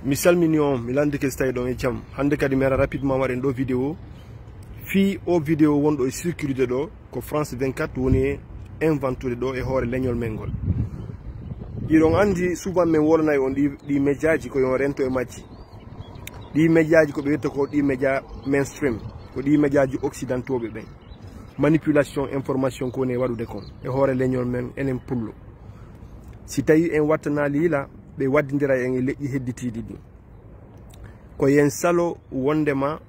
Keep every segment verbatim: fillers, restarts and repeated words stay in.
Mi salmini on, mi landike si tawi ɗon e jam. Hannde kadi mi ara rapidement waɗen ɗo vidéo. Fii o vidéo wonɗo e circulude ɗo, ko France vingt-quatre woni e inventude ɗo e hoore leñol men ngol. Hiɗon anndi souvent min wolanay on ɗi, ɗi médiaji ko yo on rento e majji. Ɗi médiaji ko ɓe witta ko ɗi média mainstream, ko ɗi médiaji occidentaux ɓe ɓen. Manipulation information ko woni e waɗude kon e hoore leñol men enen pullo. Si tawi en wattanaali yila, ɓe waddindira en e leƴƴi hedditiiɗi ɗin. Ko yen salo wondema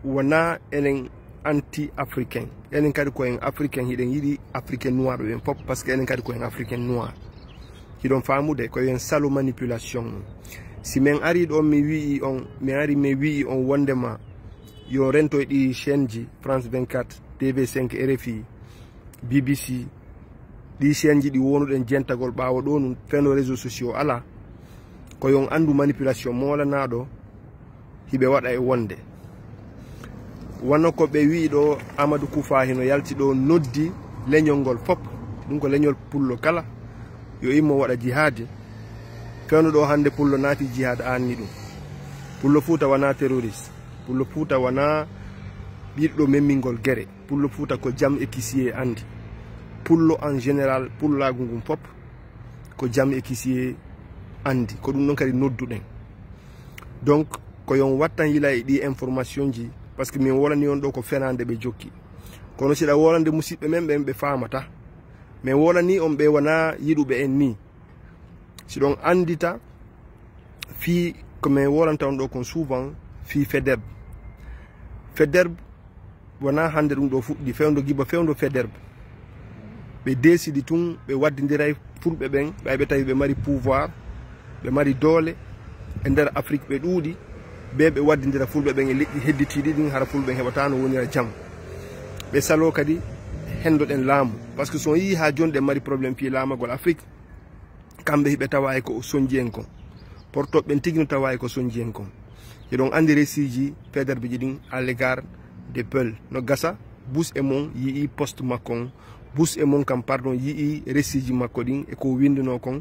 wona enen anti africain. Enen kadi ko en africain, hiɗen yiɗi africain noir ɓe ɓen fof, parce que enen kadi ko en africain noir. Hiɗon faamude, ko yen salo manipulation. Si min ari ɗo, mi wi'i on, mi ari mi wi'i on wondema yo rento e ɗi chaîne ji, France vingt-quatre, T V cinq, R F I, B B C, ɗi chaîne ji ɗi wonuɗen jentagol ɓaawo ɗo nun feno réseaux sociaux alaa. Ko yon anndu manipulation moolanaaɗo hiɓe waɗa e wonde. Wano ko ɓe wi'i ɗo, Amadou Koufa hino yalti ɗo noddi leñol ngol fof. Ɗum ko leñol pullo kala yo immo waɗa jihaadi. Fewndo ɗo hannde pullo naati jihaad aanni ɗum. Pullo Fuuta wona terroriste. Pullo Fuuta wona ɓiɗɗo memmingol gere. Pullo Fuuta ko jam e kisiyee anndi. Pullo en général, pullaagu ngun fof ko jam e kisiyee anndi. Ko ɗum ɗon kadi nodduɗen. Donc, ko yon wattan yila e ɗi information ji, parce que min wolani on ɗo ko fenaande ɓe jokki. Kono si ɗa wolande musiɓɓe men ɓen, ɓe faamata. Min wolani on ɓe wona yiɗuɓe en ni. Si ɗon anndita fii ko min wolanta on ɗo kon souvent fii Faidherbe. Faidherbe wona hannde ɗum ɗo fuɗɗi, fewndo giba fewndo Faidherbe. Ɓe deesidi tun, ɓe waddindiray fulɓe ɓen, ɓay ɓe tawi ɓe mari pouvoir, ɓe mari doole e nder Afrique, ɓe ɗuuɗi, ɓe ɓe waddindira fulɓe ɓen e leƴƴi hedditiiɗi ɗin, hara fulɓe ɓen heɓata no wonira jam. Ɓe saloo kadi henndoɗen laamu, parce que si on yii haa jooni ɗen mari problème fii laamagol Afrique, kamɓe hiɓe tawa e ko sonji en kon. Portoɓe ɓen tigi no tawa e ko sonji en kon. Hiɗon anndi récit ji Faidherbe ji ɗin à l'égard de Peul. No gasa, Bush e mon yi'i poste makko on. Bush e mon kam, pardon, yi'i récit ji makko ɗin e ko winndunoo kon.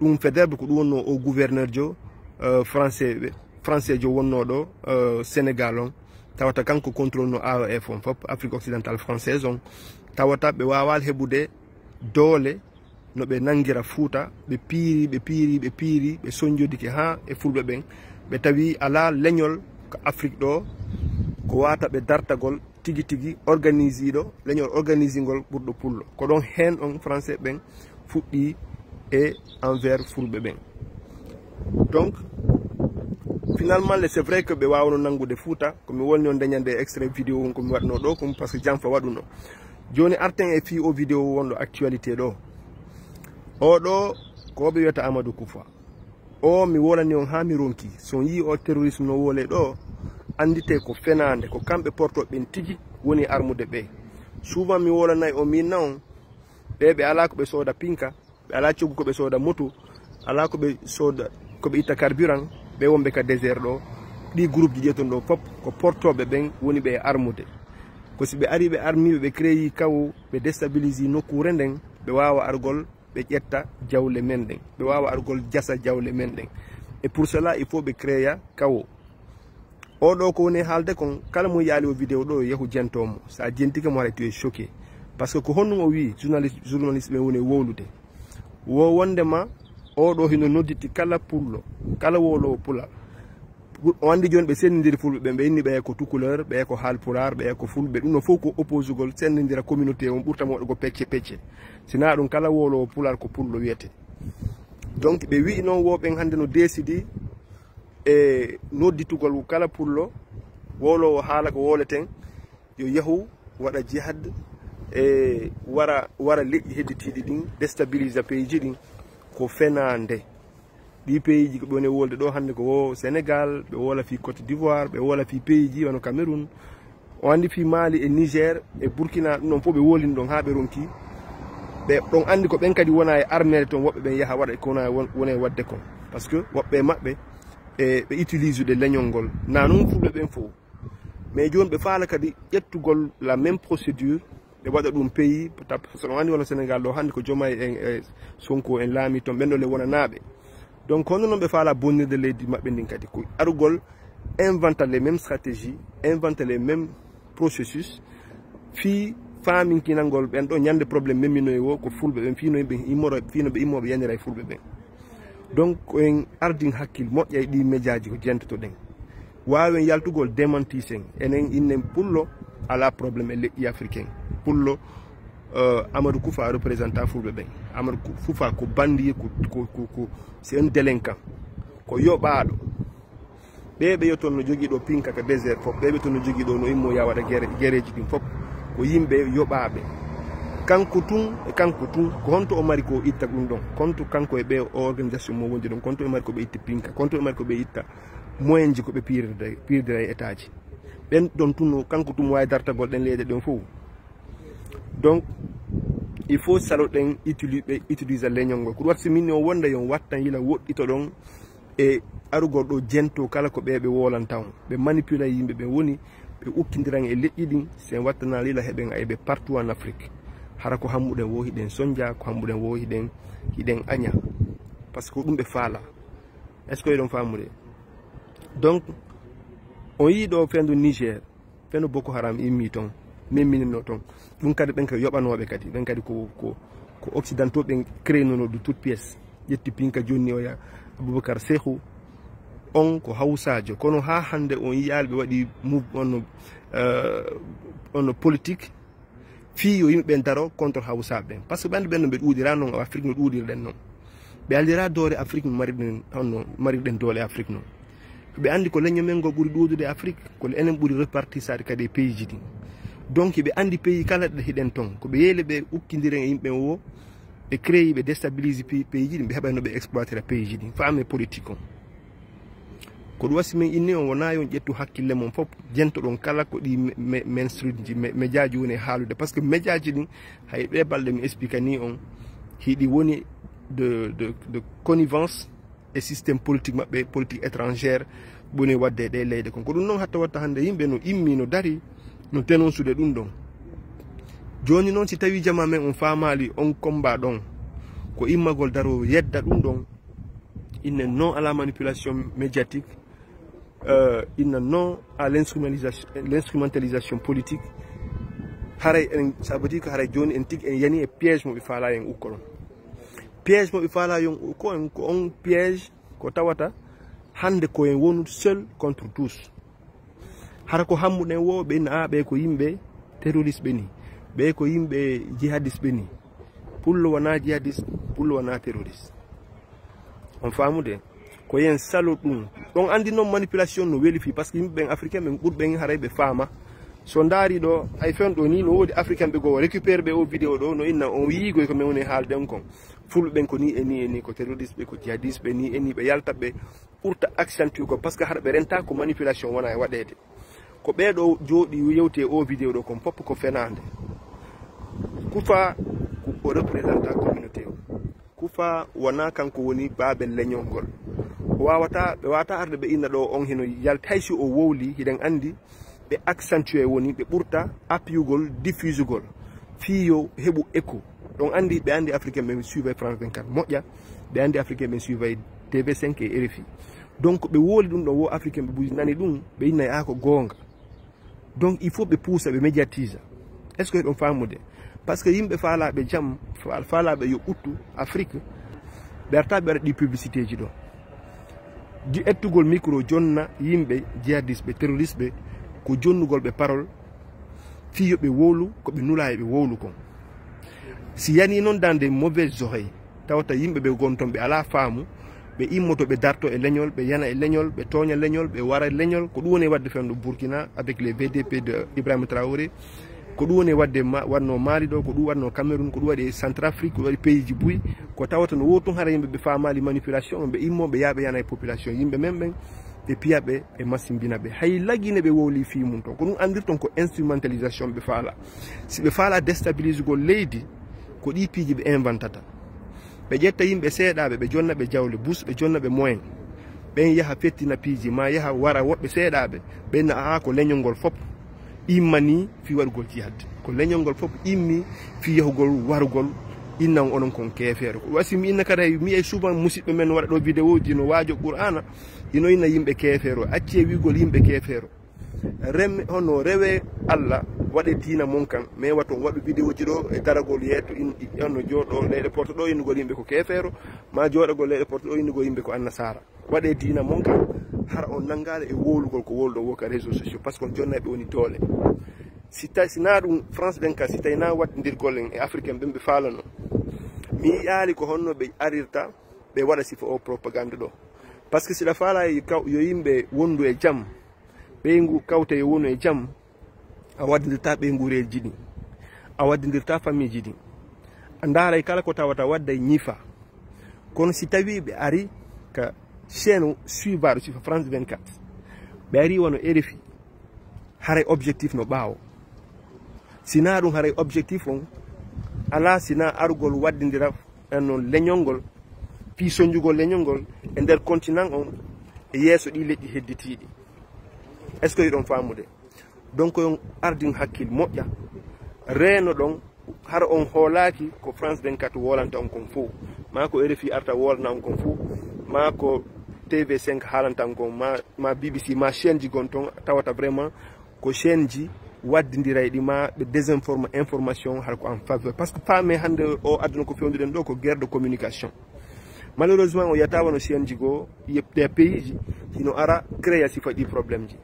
Ɗum Faidherbe ko ɗum wonnoo o gouverneur jo, euh, français ɓe, français jo wonnoo ɗo, euh, Sénégal on. Tawata kanko contrôle no A E F on fof, Afrique Occidentale Française on. Tawata ɓe waawaali heɓude doole no ɓe nanngira Fuuta, ɓe piiri, ɓe piiri, ɓe piiri, ɓe sonjodike haa e fulɓe ɓen. Ɓe tawi alaa leñol ka Afrik ɗo ko waata ɓe dartagol tigi tigi organisiiɗo, leñol organisingol ɓurɗo pullo. Ko ɗon heen on français ɓen fuɗɗi e envers fulɓe ɓen. Donc, finalement, le, c'est vrai que ɓe waawno nanngude Fuuta, ko mi wolni on nde ñande extrait vidéo on ko mi waɗno ɗo kon, parce que janfa waɗuno. Jooni arten e fii o vidéo wonɗo actualité ɗo. O ɗo, ko ɓe wiyata Amadou Koufa. O mi wolani on haa mi ronki. Si on yii o terrorisme no wole ɗo, anndite ko fenaande, ko kamɓe portoɓe ɓen tigi woni armude ɓe. Souvent mi wolanay o min na on, ɓe ɓe alaa ko ɓe sooda pinka, ɓe alaa coggu ko ɓe sooda moto, alaa ko ɓe sooda, ko ɓe itta carburant, ɓe wonɓe ka désert ɗo. Ɗi groupe ji ɗiya ton ɗo fof, ko portoɓe ɓen woni ɓe e armude. Ko si ɓe ari ɓe armiiɓe, ɓe créyi kawo, ɓe déstabilisi nokkuure nden, ɓe waawa argol, ɓe ƴetta jawle men ɗen. Ɓe waawa argol jasa jawle men ɗen. Et pour cela, il faut ɓe créya kawo. O ɗo ko woni e haalde kon, kala mo yaali o vidéo ɗo, yahu jento mo. Sa jentike mo, haray tu es choqué. Parce que ko honɗum o wi, journaliste, journaliste ɓe woni e wowlude. Wo wondema, o ɗo hino nodditi kala pullo, kala wowlowo pulal. O anndi jooni ɓe sendindiri fulɓe ɓen, ɓe inni ɓe ko tukuleur, ɓe ko haalpulaar, ɓe ko fulɓe. Ɗum no fof ko opposugol, sendindira communauté on, ɓurta mo waɗugo pecce pecce. Sina ɗum kala wowlowo pulal ko pullo wiyete. Donc ɓe wi'i noon wo ɓen hannde no deesidi e nodditugol kala pullo, wowlowo haala ko wowleten, yo yahu waɗa jihad e wara, wara leƴƴi hedditiiɗi ɗin, déstabilisa pays ji ɗin, ko fenaande. Ɗi pays ji ko ɓe woni e wolde ɗo hannde ko wo Sénégal, ɓe wola fii Côte d'Ivoire, ɓe wola fii pays ji wano Cameroun. O anndi fii Mali e Niger e Burkina, ɗum ɗon fof ɓe wolini ɗon haa ɓe ronki. Ɓe ɗon anndi ko ɓen kadi wona e armeede ton, woɓɓe ɓen yaha waɗa ko wona, won-, wona e waɗde kon. Parce que woɓɓe e maɓɓe, e, ɓe utilise ɗe leñol ngol. Na non fulɓe ɓen fof. Mais jooni ɓe faala kadi ƴettugol la même procédure, ɓe waɗa ɗum pays, tap-, so on anndi wano Sénégal ɗo hannde ko Diomaye en e Sonko en laami ton, ɓen ɗo le wonanaaɓe. Donc, hono noon ɓe faala bonnirde leydi maɓɓe ndin kadi, ko arugol inventa les mêmes stratégies, inventa les mêmes processus, fii faaminkinangol ɓen ɗo ñande problème meminoye wo ko fulɓe ɓen, fii no ɓe immoro, fii no ɓe immoɓe yanira e fulɓe ɓen. Donc, ko en ardin hakkil moƴƴa e ɗi médiaji ko jentotoɗen. Waawen yaltugol démenti sen. Enen innen pullo ala problème e leƴƴi africain. Pullo, euh, Amadou Koufa représenta fulɓe ɓen. Amadou Koufa ko bandi, ko, ko, ko, ko, c'est un délinquant. Ko yoɓaaɗo. Ɓee ɓe yo toon no jogii ɗo pinka ka désert fof, ɓee ɓe toon no jogii ɗo no immo ya waɗa gere, gereeji ɗin fof, ko yimɓe yoɓaaɓe. Kanko tun e kanko tun, ko honto o mari ko itta ɗum ɗon? Konto kanko e ɓe o organisation mo wondi ɗon, konto e mari ko ɓe itti pinka, konto e mari ko ɓe itta moyenji ko ɓe piirda, piirdira e etaaji. Ɓen ɗon tun no, kanko tun waawi dartagol ɗen leyɗe ɗen fof. Donc, il faut salo ɗen utili-, ɓe utilisa leñol ngol. Ko ɗum waɗi si min o wonda yon wattan yila woɗɗito ɗon e arugol ɗo jento kala ko ɓe ɓe wolanta on. Ɓe manipula yimɓe ɓe woni, ɓe ukkindiran e leƴƴi ɗin, sen wattana lila heɓen ayɓe partout en Afrique. Hara ko hammuɗen wo hiɗen sonja, ko hammuɗen wo hiɗen, hiɗen aña. Parce que ko ɗum ɓe faala. Est-ce que eɗon faamude? Donc, on yii ɗo fendu Niger, fendu Boko Haram immi ton, memminino ton. Ɗum kadi ɓen ko yoɓanooɓe kadi, ɓen kadi ko, ko, ko occidentaux ɓen créenono du toute pièce. Ƴetti pinka jonni oya Aboubacar Sekou, on ko Hawsaajo. Kono haa hannde on yiyaali ɓe waɗi mou-, on, euh, on politique, fii yo yimɓe ɓen daro contre Hawsaaɓe ɓen. Parce que ɓe anndi ɓen no ɓe ɗuuɗira non, Afrique no ɗuuɗirɗen non. Ɓe anndira doole Afrique no mariɗen, honno mariɗen doole Afrique non. Ɓe anndi ko leñol men ngol ɓuri ɗuuɗude Afrique, ko enen ɓuri répartisaade kadi e pays ji ɗin. Donc, ɓe anndi pays kala ɗo hiɗen ton. Ko ɓe yeele ɓe ukkindiren e yimɓe ɓen wo, ɓe créé, ɓe déstabilise pays, pays ji ɗin, ɓe heɓa no ɓe exploitera pays ji ɗin. Faame politique on. Ko ɗum wasi min inni on wona yon ƴettu hakkille mon fof, jentoɗon kala ko ɗi me-, me-, mainstream ji, me-, médiaji woni e haalude. Parce que médiaji ɗin, hay ɗe balɗe mi expliquani on, hiɗi woni de, de, de connivence e système politique maɓɓe, politique étrangère, woni wadde e ɗe leyɗe kon. Ko ɗum noon hatta watta hannde yimɓe no immi, no dari, no dénoncude ɗum ɗon. Jooni noon, si tawi jama men on faamaali on combat ɗon, ko immagol daro yedda ɗum ɗon, inne non à la manipulation médiatique, euh, inna non à l'instrumentalisation, l'instrumentalisation politique. Haray en, ça veut dire que haray jooni en tigi en yani e piège mo ɓe faala en ukko ɗon. Piège mo ɓe faala yon ukko en ko on piège ko tawata hannde ko en wonu seul contre tous. Hara ko hammuɗen wo, ɓe inna, "Ah, ɓe ko yimɓe terroriste ɓe ni. Ɓe ko yimɓe jihadiste ɓe ni." Pullo wona jihadiste, pullo wona terroriste. On faamude? Ko yen salo ɗum. Ɗon anndi noon manipulation no weli fii, parce que yimɓe ɓen africain ɓen ɓurɓe en haray ɓe faama. So ndaari ɗo, ay fen ɗo ni, no woodi africain ɓe goo récupère ɓe o vidéo ɗo, no inna on yiigoy ko men woni haalden kon. Fulɓe ɓen ko ni e ni e ni, ko terroriste ɓe, ko jihadiste ɓe, ni e ni ɓe yalta ɓe ɓurta accentude ko, parce que hara ɓe renta ko manipulation wona e waɗeede. Ko ɓee ɗo jooɗi yewti e o vidéo ɗo kon fof ko fenaande. Kufa ko o représentant communauté o. Kufa wona kanko woni baabel leñol ngol. O wawata, ɓe wawata arde ɓe inna ɗo on hino yalti, hay si o wowli, hiɗen anndi ɓe accentué woni, ɓe ɓurta appuyugol, diffusugol. Fii yo heɓu écho. Ɗon anndi, ɓe anndi africain ɓe suivay France vingt-quatre moƴƴa, ɓe anndi africain ɓe suivay T V cinq e R F I. Donc ɓe wowli ɗum ɗon, wo africain ɓe buy nani ɗum, ɓe innay a ko goonga. Donc il faut ɓe puusa, ɓe médiatisa. Est-ce que hiɗon faamude? Parce que yimɓe faalaaɓe jam, fa-, faalaaɓe yo ɓuttu Afrique, ɓe arta ɓe waɗa ɗi publicité ji ɗo. Di ettugol micro jonna yimɓe jihadiste ɓe, terroriste ɓe, ko jonnugol ɓe parole, fii yo ɓe wowlu, ko ɓe nula e ɓe wowlu kon. Si yani noon dans des mauvaises oreilles, tawata yimɓe ɓe gon toon ɓe alaa faamu, ɓe immoto ɓe darto e leñol, ɓe yana e leñol, ɓe tooña leñol, ɓe wara leñol, ko ɗum woni e waɗde fewndo Burkina avec les V D P de Ibrahima Traoré, ko ɗum woni e waɗde ma-, waɗno Mali ɗo, ko ɗum waɗno Cameroun, ko ɗum waɗi e Centrafrique, ko ɗum waɗi pays ji buy, ko tawata no woodi toon hara yimɓe ɓe faamaali manipulation, ɓe immo ɓe yaa ɓe yana e population yimɓe men ɓen, ɓe piya ɓe, ɓe masimbina ɓe. Hay lagine ɓe wowli fii mum toon, ko ɗum anndirton ko instrumentalisation ɓe faala. Si ɓe faala déstabilisugol leydi, ko ɗi piiji ɓe inventata. Ɓe ƴetta yimɓe seeɗaaɓe, ɓe jonna ɓe jawle, bus, ɓe jonna ɓe moyen. Ɓen yaha fettina piiji, ma yaha wara woɓɓe seeɗaaɓe, ɓen na, "Aa, ko leñol ngol fof immanii fii waɗugol jihad." Ko leñol ngol fof immi fii yahugol, warugol, Inna on onon kon keefeero. Ko wasi mi inna kadi, mi yii souvent musidɓe men waɗa ɗo vidéo ji no waajo Qur'aana, hino inna yimɓe keefeero. Accee wi'ugol yimɓe keefeero. Rem-, hono rewe Allah, waɗe diina mon kan. Mais waton waɗu vidéo ji ɗo e daragol yeeso in, in, on no jooɗo leyɗe porto ɗo innugol yimɓe ko keefeero, ma jooɗagol leyɗe porto ɗo innugol yimɓe ko annasaara. Waɗe diina mon kan, hara on nangaale e wowlugol ko wowluɗon wo ka réseaux sociaux, parce que on jonnay ɓe woni doole. Si tawi, si na ɗum France vingt-quatre, si tawi na waɗndirgol en e Africain ɓen ɓe faalano, mi yi'aali ko honno ɓe arirta ɓe waɗa sifa o propagande ɗo. Parce que si ɗa faala yo kaw-, yo yimɓe wondu e jam, ɓeyngu kawta yo wonu e jam, a waddindirta ɓeynguureeji ɗin, a waddindirta famille ji ɗin. A ndaaray kala ko tawata wadda e ñifa. Kono si tawi ɓe ari ka chaîne suivaaɗo sifa France vingt-quatre, ɓe ari wano R F I, haray objectif no ɓaawo. Si na ɗum, haray objectif on alaa si na arugol waddindira en non leñol ngol, fii sonjugol leñol ngol e nder continent on e yeeso ɗi leƴƴi hedditiiɗi. Est-ce que hiɗon faamude? Donc, on ardin hakkil moƴƴa, reeno ɗon, hara on hoolaaki ko France vingt-quatre wolanta on kon fow, maa ko R F I arta wolana on kon fow, maa ko T V cinq haalanta on kon, maa, maa B B C, maa chaîne ji gon ton, tawata vraiment ko chaîne ji waddindirayɗi, maa ɓe désinforme information hara ko en faveur. Parce que faame hannde o aduna ko fewnduɗen ɗo ko guerre de communication. Malheureusement, o yiyata wano chaîne ji goo, yep-, des pays ji, hino ara créa sifa ɗi problème ji.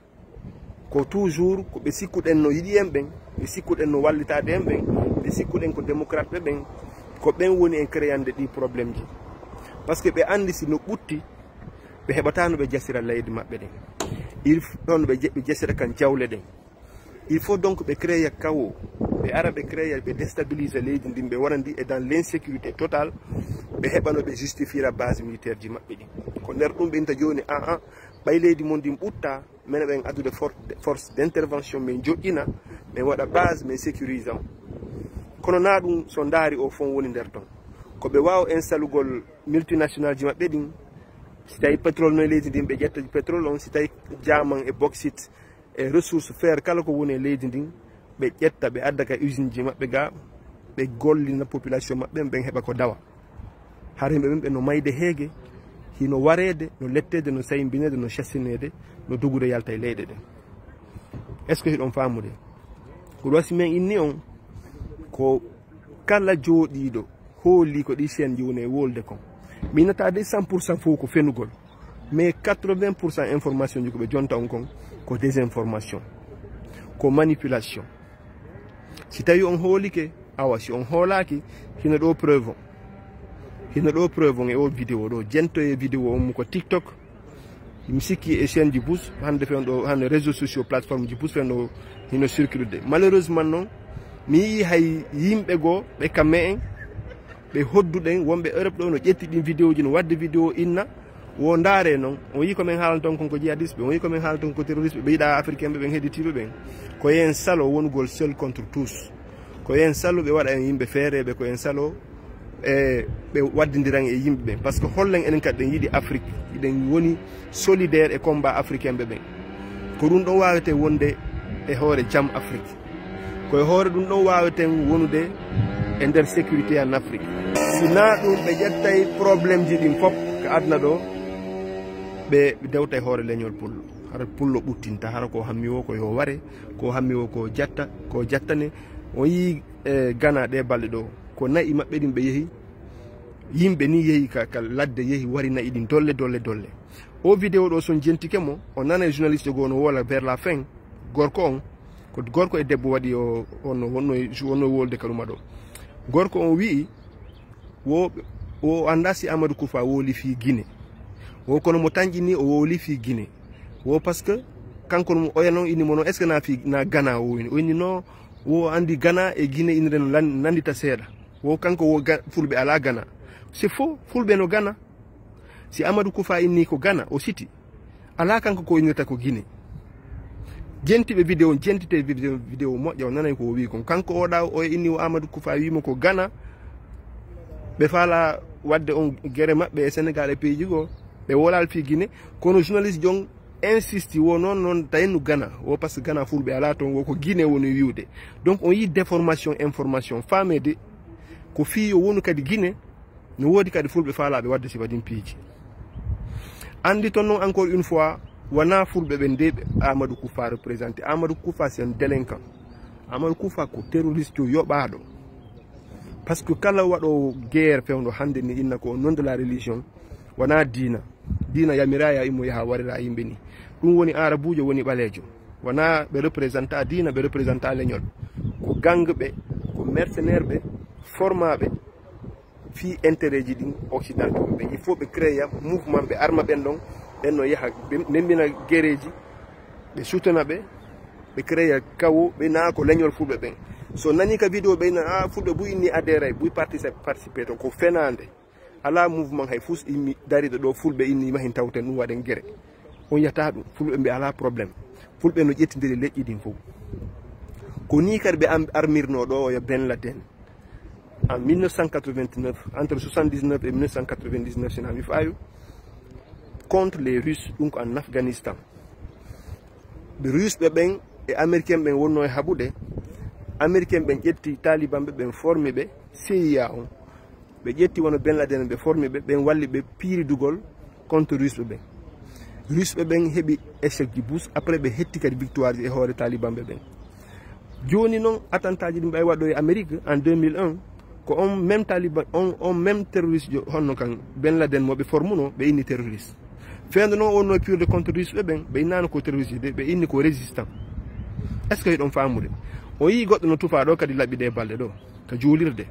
Ko toujours ko ɓe sikkuɗen no yiɗi en ɓen, ɓe sikkuɗen no wallitaade en ɓen, ɓe sikkuɗen ko démocrate ɓe ɓen, ko ɓen woni en créande ɗi problème ji. Parce que ɓe anndi si no ɓutti, ɓe heɓata no ɓe jasira leydi maɓɓe ɗen. Il faut ɗon ɓe je-, ɓe jasira kan jawle ɗen. Il faut donc ɓe créa chaos, ɓe ara ɓe créa, ɓe déstabiliser leydi ndin, ɓe waɗa ndi e dans l'insécurité totale, ɓe heɓa no ɓe justifiera base militaire ji maɓɓe ɗin. Ko nder ɗum ɓe inta jooni, a, a, ɓay leydi mon ndin ɓutta, menen ɓen addude for-, force d'intervention, min joƴƴina, min waɗa base, min sécurise on. Kono na ɗum so ndaari o fon woni nder ton. Ko ɓe waawa instalugol multinational ji maɓɓe ɗin, si tawi pétrole no e leydi ndin, ɓe ƴetta pétrole on, si tawi jaman e bauxite e ressource fer kala ko woni e leydi ndin, ɓe ƴetta, ɓe adda ka usine ji maɓɓe ga, ɓe gollina population maɓɓe, ɓen heɓa ko dawa. Hara yimɓe ɓen ɓe no mayde heege, hino wareede, no letteede, no sayinbineede, no cassineede, no dogude yalta e leyɗe ɗen. Est-ce que hiɗon faamude? Ko ɗum wasi men inni on, ko kala jooɗiiɗo hooli ko ɗi chaîne ji woni e wolde kon. Mi innata de cent pour cent fof ko fenugol. Mais quatre-vingts pour cent information ji ko ɓe jonta on kon, ko désinformation, ko manipulation. Si tawi on hoolike, awa, si on hoolaaki, hino ɗo preuve on. Hino ɗo preuve on e o vidéo ɗo. Jentoye vidéo on mo ko TikTok. Mi sikki e chaîne ji bus, hande fen ɗo, hande réseaux sociaux, plateforme ji bus fen ɗo, hino circulude. Malheureusement non, mi yii hay yimɓe goo, ɓe kamme en, ɓe hodduɗen, wonɓe Europe ɗo, no ƴetti ɗin vidéo ji, no wadde vidéo inna, wo ndaare non, on yii ko men haalanta on kon ko jihadiste ɓe, on yii ko men haalanta on ko terroriste ɓe, ɓe yiɗa Africain ɓe, ɓen hedditiiɓe ɓen. Ko yen salo wonugol seul contre tous. Ko yen salo ɓe waɗa en yimɓe feereeɓe, ko yen salo e ɓe waddidiran e yimɓe ɓen. Parce que hollen enen kadi ɗen yiɗi Afrique, hiɗen woni solidaire e combat africain ɓe ɓen. Ko ɗum ɗon waawete wonde e hoore jam Afrique. Ko e hoore ɗum ɗon waaweten wonude e nder sécurité en Afrique. Si naa ɗum, ɓe ƴettay problème ji ɗin fof ka aduna ɗo, ɓe dewta e hoore leñol pullo. Hara pullo ɓuttinta, hara ko hammi wo ko yo ware, ko hammi wo ko jatta, ko jattane. On yii, e, Ghana ɗe balɗe ɗo, ko na'i maɓɓe ɗin ɓe yehi, yimɓe ni yehi ka, ka ladde, yehi wari na'i ɗin dolle, dolle, dolle. O vidéo ɗo, son jentike mo, o nana e journaliste goo no woola vers la fin, gorko on, ko gorko e debbo waɗi o, onno, wonno, wonno wolde ka ɗuma ɗo. Gorko on wi'i, wo, wo annda si Amadou Koufa wooli fii Guinée. Wo kono mo tanƴini o wooli fii Guinée. Wo parce que kanko no oya non inni mo non, est-ce que na fii, na Ghana o woni? O inni non, wo andi Ghana e Guinée inire no lan-, nandita seeɗa. Wo kanko wo Ga-, Fulɓe alaa Ghana. C'est faux, Fulɓe no Ghana. Si Amadou Koufa inni ko Ghana, o siti. Alaa kanko ko innirta ko Guinée. Jentiɓe vidéo, jentite vidéo, vidéo moƴƴa, o nanay ko o wi'i kon. Kanko o ɗa, o inni o Amadou Koufa wi'i mo ko Ghana. Ɓe faala wadde on gere maɓɓe e Sénégal e pays ji goo. Ɓe wolal fii Guinée. Kono journaliste jon insisti wo non, non tayennu Ghana. Wo parce que Ghana Fulɓe alaa ton, wo ko Guinée woni wi'ude. Donc on yii déformation information. Faamede Ko fii yo wonu kadi Guinée, no woodi kadi fulɓe faalaaɓe waɗde sifa ɗin piiji. Anndi ton non, encore une fois, wonaa fulɓe ɓen de ɓe Amadou Koufa représenté. Amadou Koufa, c'est un délinquant. Amadou Koufa ko terroriste yoɓaaɗo. Parce que kala waɗoowo guerre fewndo hannde ni inna ko au nom de la religion, wonaa diina. Diina yamiraaya immo yaha warira yimɓe ni. Ɗum woni Arabuujo, woni ɓaleejo. Wonaa ɓe représenta diina, ɓe représenta leñol. Ko gang ɓe, ko mercenaire ɓe, forma ɓe, fii intérêt ji ɗin occidentaux ɓe. Il faut ɓe créer mouvement, ɓe arma ɓen ɗon, ɓen no yaha, ɓe nembina gereeji, ɓe sutana ɓe, ɓe créer kawo, ɓe naa ko leñol fulɓe ɓen. So nani ka vidéo ɓe na, "Ah, fulɓe buy inni adhérer, buy participer, participer to." Ko fenaande. Alaa mouvement hay fus immi dariɗo ɗo fulɓe inni mahin tawten ɗum waɗen gere. On yata ɗum. Fulɓe mbi alaa problème. Fulɓe no ƴettindiri leƴƴi ɗin fof. Ko ni kadi ɓe am-, armirno ɗo yo Ben Laden. En mille neuf cent quatre-vingt-neuf, entre soixante-dix-neuf et mille neuf cent quatre-vingt-dix-neuf, si na mi faayu, contre les Russes, donc en Afghanistan. Russe ɓe ɓen e américain ɓen wonno e haɓude. Américain ɓen ƴetti Taliban ɓe ɓen, formi ɓe, C I A on. Ɓe ƴetti wono Ben Laden ɓe formi ɓe, ɓen walli ɓe piiridugol contre Russe ɓe ɓen. Russe ɓe ɓen heɓi échec ji bus, après ɓe hetti kadi victoire ji e hoore Taliban ɓe ɓen. Jooni non, attentat ji ɗin ɓay waɗɗo e Amérique en deux mille un, ko on même Taliban, on, on même terroriste jo, honno kan Ben Laden mo ɓe formuno, ɓe inni terroriste. Fewndo non wonno piirde contre Russe ɓe ɓen, ɓe innano ko terroriste de, ɓe inni ko résistant. Est-ce que hiɗon faamude? O yii goɗɗo no tufa ɗo kadi laɓɓi ɗe balɗe ɗo, ka juulirde.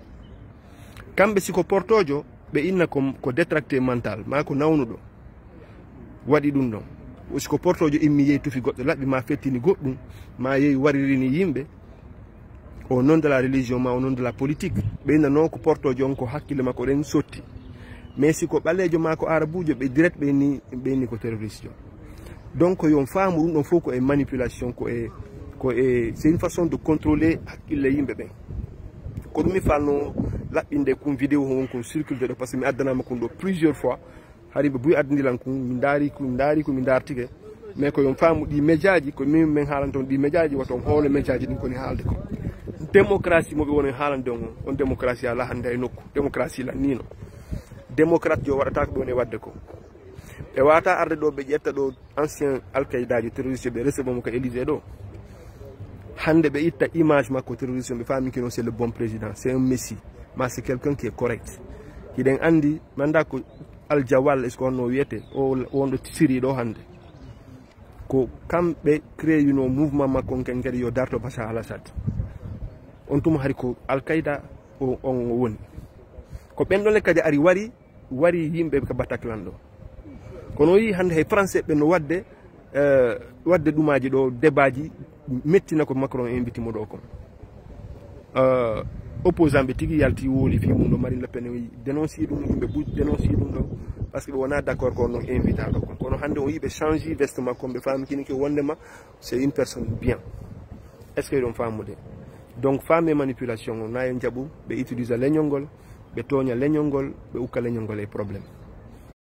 Kamɓe si ko portojo, ɓe inna ko, ko détracté mental, maa ko nawnuɗo waɗi ɗum ɗon. Si ko portojo immi yehi tufi goɗɗo laɓɓi, maa fettini goɗɗum, maa yehi waririni yimɓe, au nom de la religion, maa au nom de la politique. Ɓe inna non ko portojo on, ko hakkille makko ɗen sotti. Mais si ko ɓaleejo maa ko arabujo, ɓe direct ɓe inni, ɓe inni ko terroriste jo. Donc, yo on faamu ɗum ɗon fof ko e manipulation, ko e, ko e, c'est une façon de contrôler hakkille yimɓe ɓen. Ko ɗum mi falno laɓɓinde kun vidéo on kun circulde ɗo, parce que mi addanama kun ɗo plusieurs fois. Hari ɓe buy addindilan kun, mi ndaari kun, mi ndaari kun, mi ndaartike. Mais ko yo on faamu ɗi médiaji, ko min, min haalanta on ɗi médiaji, wata on hoolo médiaji ɗin koni haalde ko. Démocratie mo ɓe woni haalande on, on démocratie alaa hannde e nokku. Démocratie lan nino. Démocrate jo waɗata ko ɓe woni waɗde ko. Ɓe wata arde ɗo, ɓe ƴetta ɗo ancien Al-Qaïda jo terroriste, ɓe recevoir mo ka Élysée ɗo. Hannde ɓe itta image makko terroriste, ɓe faami kino c'est le bon président, c'est un messie, ma c'est quelqu'un qui est correct. Hiɗen anndi, mi annda ko Al Jawal, est-ce que honno wiyete, o wonɗo Syrie ɗo hannde. Ko kamɓe créé no mouvement makko on, ken kadi yo darto Bashar al-Assad. On tuma hari ko Al-Qaïda o, on o woni. Ko ɓen ɗon le kadi ari wari, wari yimɓe ka Bataclan ɗo. Kono o yii hannde hay français ɓe no waɗde, eh, waɗde ɗumaaji ɗo, débatji mettina ko Macron invité mo ɗo kon. Eh, opposant ɓe tigi yalti woli fii mum ɗo, Marine Le Pen o yii dénonce ɗum, yimɓe ɓuuɗi dénonce ɗum ɗo, parce que ɓe wonaa d'accord ko on ɗon invita ɗo kon. Kono hannde o yii ɓe change veste makko, ɓe faami kini ke wondema c'est une personne bien. Est-ce que hiɗon faamude? Donc, faame manipulation o, na en jaɓu ɓe utiliser leñol ngol, ɓe tooña leñol ngol, ɓe ukka leñol ngol e problème.